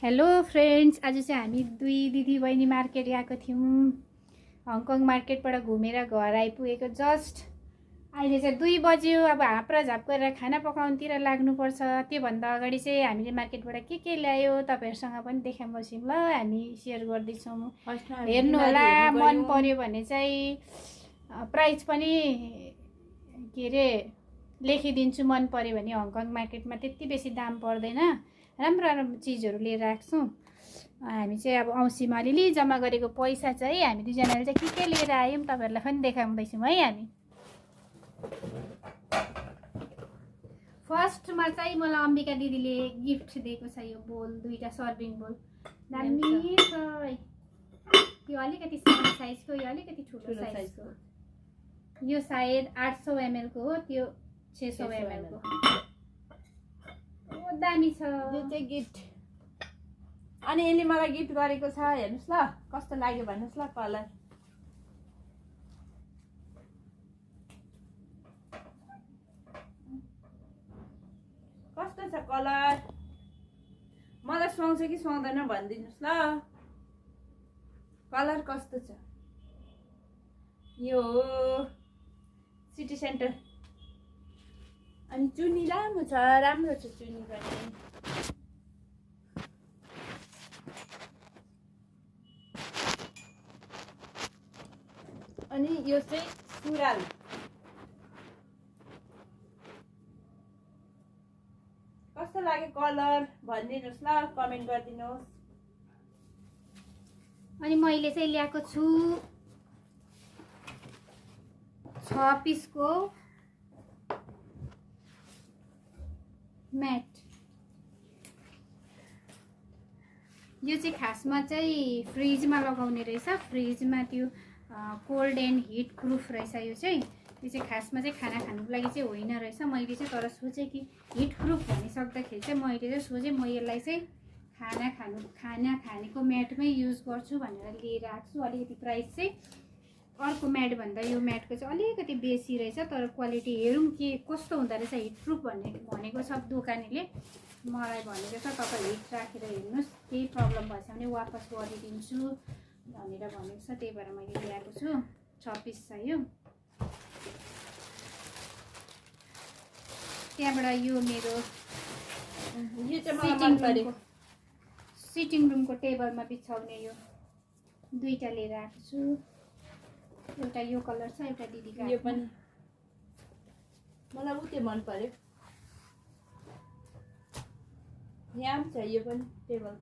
Hello friends, आज चाहिँ हामी दुई दिदी बहिनी मार्केट गएको थियौँ। हङकङ मार्केटबाट घुमेर घर आइपुगेको जस्ट अहिले चाहिँ 2 बज्यो। अब हाप्रा झाप गरेर खाना पकाउनतिर लाग्नुपर्छ। त्योभन्दा अगाडि चाहिँ हामीले मार्केटबाट के ल्यायो तपाईहरुसँग पनि देखाउँछौँ ल। हामी सेयर गर्दैछौँ, हेर्नु होला। मन पर्यो भने चाहिँ प्राइस पनि के रे लेखिदिन्छु। मन पर्यो भने हङकङ मार्केटमा त्यति बेसी दाम पर्दैन, राम्रो राम्रो चिजहरू लिएर आएको छौँ। हामी चाहिँ अब औँसीमा अलिअलि जम्मा गरेको पैसा चाहिँ हामी दुईजनाले चाहिँ के लिएर आयौँ तपाईहरुलाई पनि देखाउँदैछौँ है। हामी फर्स्टमा चाहिँ मलाई अम्बिका दिदीले गिफ्ट दिएको छ यो बोल, 2टा सर्भिङ बोल। दामी छ। यो अलिकति सानो साइजको, यो अलिकति ठुलो साइजको। यो सायद 800 ml को हो, त्यो 600 ml को। ओ दामी छ। यो चाहिँ गिफ्ट। अनि यसले मलाई गिफ्ट गरेको छ। हेर्नुस् ल कस्तो लाग्यो भन्नुस् ल। कलर कस्तो छ कलर, मलाई सुहाउँछ कि सुहाउँदैन भनिदिनुस् ल। कलर कस्तो छ। यो सिटी सेन्टर। अनि चुनी लामो छ, राम्रो छ चुनी पनि। अनि यो चाहिँ सुराल। कस्तो लाग्यो कलर भनिदिनुस् ल, कमेन्ट गरिदिनुहोस्। अनि मैले चाहिँ ल्याएको छु 6 पिसको म्याट। यो चाहिँ खासमा चाहिँ फ्रिजमा लगाउने रहेछ। फ्रिजमा त्यो कोल्ड एन्ड हिट प्रुफ रहेछ। यो चाहिँ खासमा चाहिँ खाना खानुको लागि चाहिँ होइन रहेछ। मैले चाहिँ तर सोचेँ कि हिट प्रुफ भनिसक्दाखेरि चाहिँ मैले चाहिँ सोचेँ म यसलाई चाहिँ खाना खानेको म्याटमै युज गर्छु भनेर लिएर आएको छु। अलिकति प्राइस चाहिँ अर्को म्याट भन्दा यो म्याटको चाहिँ अलिकति बेसी रहेछ, तर क्वालिटी हेरौँ के कस्तो हुँदो रहेछ। हिट प्रुफ भनेको छ दोकानेले, मलाई भनेको छ तपाईँ हिट राखेर हेर्नुहोस्, केही प्रब्लम भएछ भने वापस गरिदिन्छु भनेर भनेको छ। त्यही भएर मैले ल्याएको छु। 6 पिस छ यो। त्यहाँबाट यो मेरो सिटिङ रुमको टेबलमा बिछाउने यो 2टा लिएर आएको छु। एउटा यो कलर छ, एउटा दिदीको। यो पनि मलाई उते मन पर्यो। यहाँ छ यो पनि टेबल।